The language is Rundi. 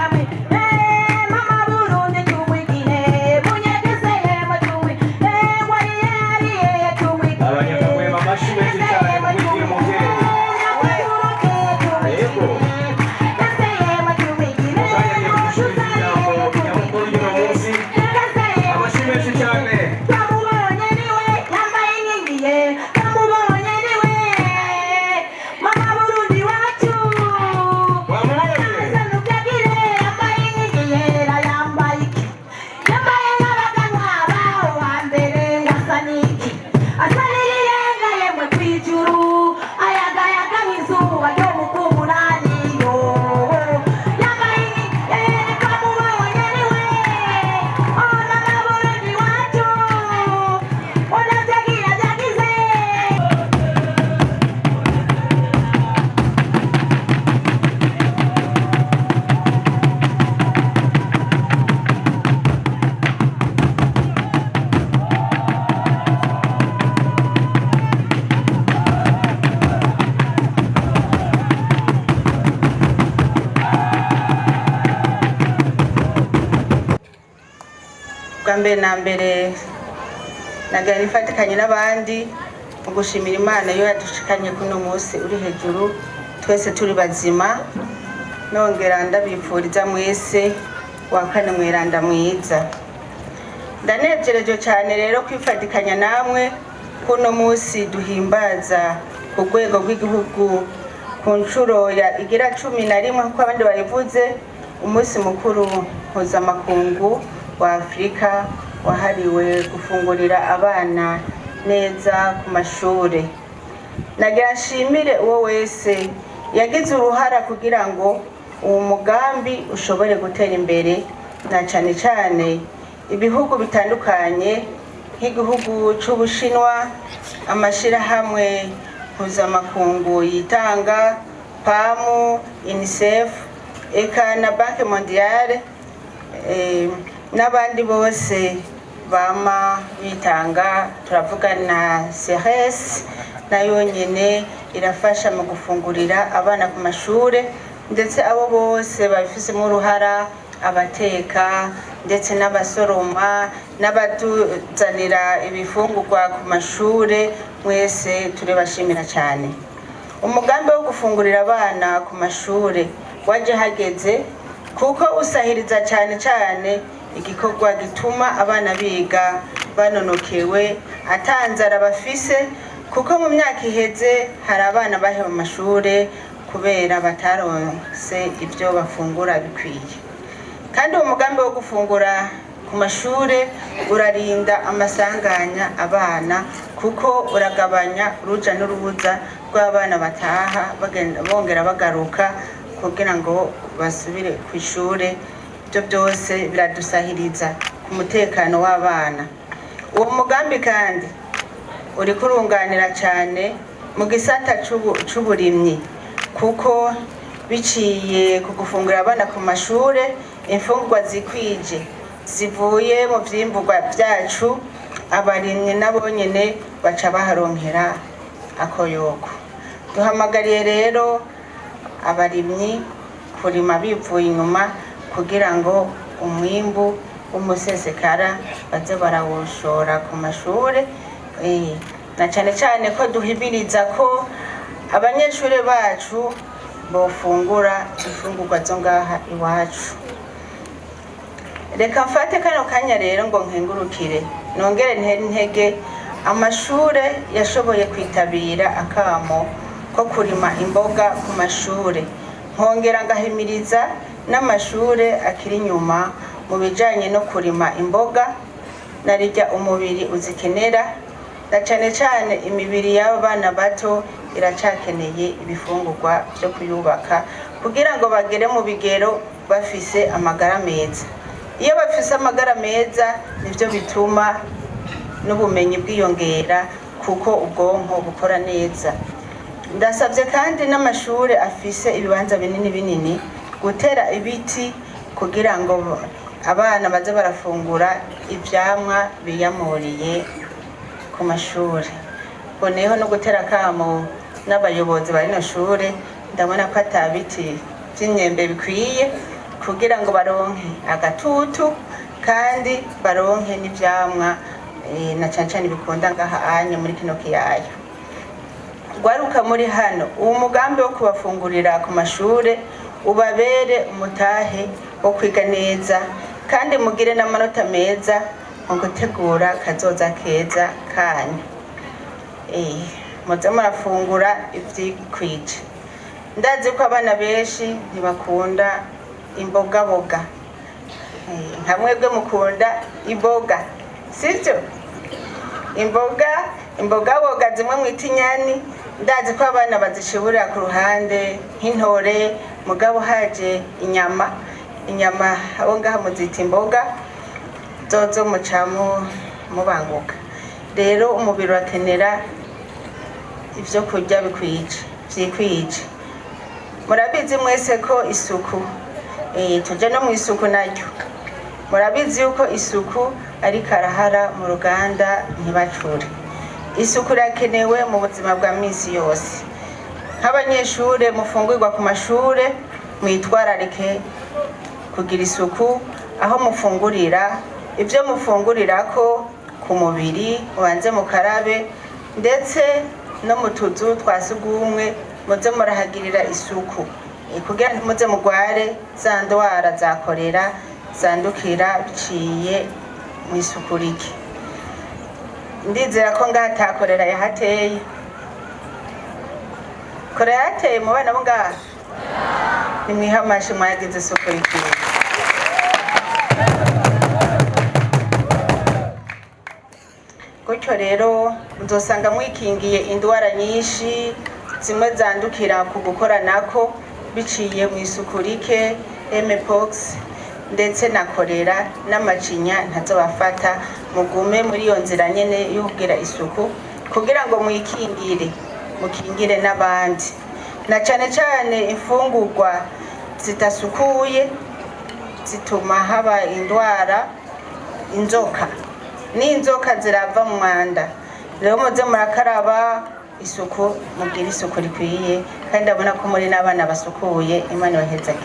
hamwe. Mama Burundi tumwigine, munyegese yemwe tumwi, wariye ariye tumwigine. Abanyakagwema, amashyi menshi cyane mugwigire umubyeyi. Yego. Mukanya agiye kudushikiriza ijambo nyamukuru ry'uno munsi. Amashyi menshi cyane. Twamubonye niwe yambaye inkingi ye, twamubonye niwe mama Burundi wacu. Wamubonye? Nukagire yambaye inkingi yera, yambaye iki? Yambaye nk'abaganwa baho hambere, ngo asa n'iki? Asa n'irirenga yemwe kw'ijuru, ayagayaga nk'izuba ryo mu kumunani yo. Yambaye inkingi yera, twamubonye niwe. Oh, mama Burundi wacu, unavyagira vyagize. Bwa mbere na mbere, nagira nifatikanye n'abandi mu gushimira Imana iyo yadushikanye kuno munsi uri hejuru twese turi bazima, nongera ndabipfuriza mwese wa kane mweranda mwiza. Ndanejereje cyane rero kwifatikanya namwe kuno munsi duhimbaza ku rwego rw'igihugu ku nshuro ya igira 11, nk'uko abandi babivuze, umunsi mukuru mpuzamakungu wa Afurika wahariwe gufungurira abana neza ku mashure. Nagira nshimire uwo wese yagize uruhara kugira ngo uwo mugambi ushobore gutera imbere, na cane cane ibihugu bitandukanye nk'igihugu c'Ubushinwa, amashirahamwe mpuzamakungu yitanga, PAMU, UNICEF, eka na Banque Mondiale, n'abandi bose bama bitanga. Turavuga na CRS, nayo nyene irafasha mu gufungurira abana ku mashure, ndetse abo bose babifisemo uruhara, abateka ndetse n'abasoroma n'abatuzanira ibifungurwa ku mashure, mwese turabashimira cyane. Umugambi wo gufungurira abana ku mashure waje hageze, kuko usahiriza cyane cyane igikorwa gituma abana biga banonokewe atanzara bafise, kuko mu myaka iheze hari abana baheba amashure kubera bataronse ibyo bafungura bikwiye. Kandi uwo mugambi wo gufungura ku mashure urarinda amasanganya abana, kuko uragabanya uruja n'uruza rw'abana bataha bongera bagaruka kugira ngo basubire ku ishure. Ibyo byose biradusahiriza ku mutekano w'abana. Uwo mugambi kandi uriko urunganira cyane mu gisata c'uburimyi, kuko biciye ku gufungurira abana ku mashure imfungurwa zikwije zivuye mu vyimburwa vyacu, abarimyi nabo nyene baca baharonkera akoyoko. Duhamagariye rero abarimyi kurima bivuye inyuma kugira ngo umwimbu w'umusesekara baze barawushora ku mashure, na cane cane ko duhimiriza ko abanyeshure bacu bofungura imfungurwa zo ngaha iwacu. Reka mfate kano kanya rero ngo nkengurukire, nongere ntere intege amashure yashoboye kwitabira akamo ko kurima imboga ku mashure, nkongera ngahimiriza n'amashure akiri inyuma mu bijanye no kurima imboga, narirya umubiri uzikenera, na cane cane imibiri y'abo bana bato iracakeneye ibifungurwa vyo kuyubaka kugira ngo bagere mu bigero bafise amagara meza. Iyo bafise amagara meza, nivyo bituma n'ubumenyi bwiyongera, kuko ubwonko bukora neza. Ndasabye kandi n'amashure afise ibibanza binini binini gutera ibiti kugira ngo abana baze barafungura ivyamwa biyamuriye ku mashure. Boneyeho no gutera akamo n'abayobozi ba rino shure, ndabona ko ata biti vy'imyembe bikwiye. Kugira ngo baronke agatutu kandi baronke n'ivyamwa, na cane cane bikunda ngaha anye muri kino kiyaya. Gwaruka muri hano, uwo mugambi wo kubafungurira ku mashure ubabere umutahe wo kwiga neza kandi mugire n'amanota meza mu gutegura kazoza keza kanyu. Muze murafungura ivyikwije. Ndazi ko abana benshi ntibakunda imbogaboga. Nka mwebwe mukunda imboga, sivyo? Imboga, imbogaboga zimwe mwita inyani, ndazi ko abana bazishibura ku ruhande nk'intore, mugabo haje inyama, inyama abo ngaha muzita imboga, zozo muca mubanguka. Rero umubiri urakenera ivyo kurya bikwije, vyikwije. Murabizi mwese ko isuku, tuje no mu isuku naryo, murabizi yuko isuku ari karahara mu ruganda ntibacure. Isuku irakenewe mu buzima bwa misi yose. Nk'abanyeshure mufungurwa ku mashure, mwitwararike kugira isuku aho mufungurira, ibyo mufungurirako ku mubiri mubanze mukarabe, ndetse no mu tuzu twa sugumwe muze murahagirira isuku, kugira ntimuze mugware za ndwara za korera zandukira biciye mu isuku rike. Ndizera ko ngaha ata korera yahateye. Korera yahateye mu bana bo ngaha? Nimwihe amashi, mwagize isuku rikwiye. Gutyo rero muzosanga mwikingiye indwara nyinshi zimwe zandukira ku gukoranako biciye mu isuku rike, mpox ndetse na korera n'amacinya ntazobafata. Mugume muri iyo nzira nyene yo kugira isuku kugira ngo mwikingire, mukingire n'abandi, na cane cane imfungurwa zidasukuye zituma haba indwara, inzoka n'inzoka zirava mu mwanda. Rero muze murakaraba, isuku, mugire isuku rikwiye, kandi ndabona ko muri n'abana basukuye. Imana ibahezagire.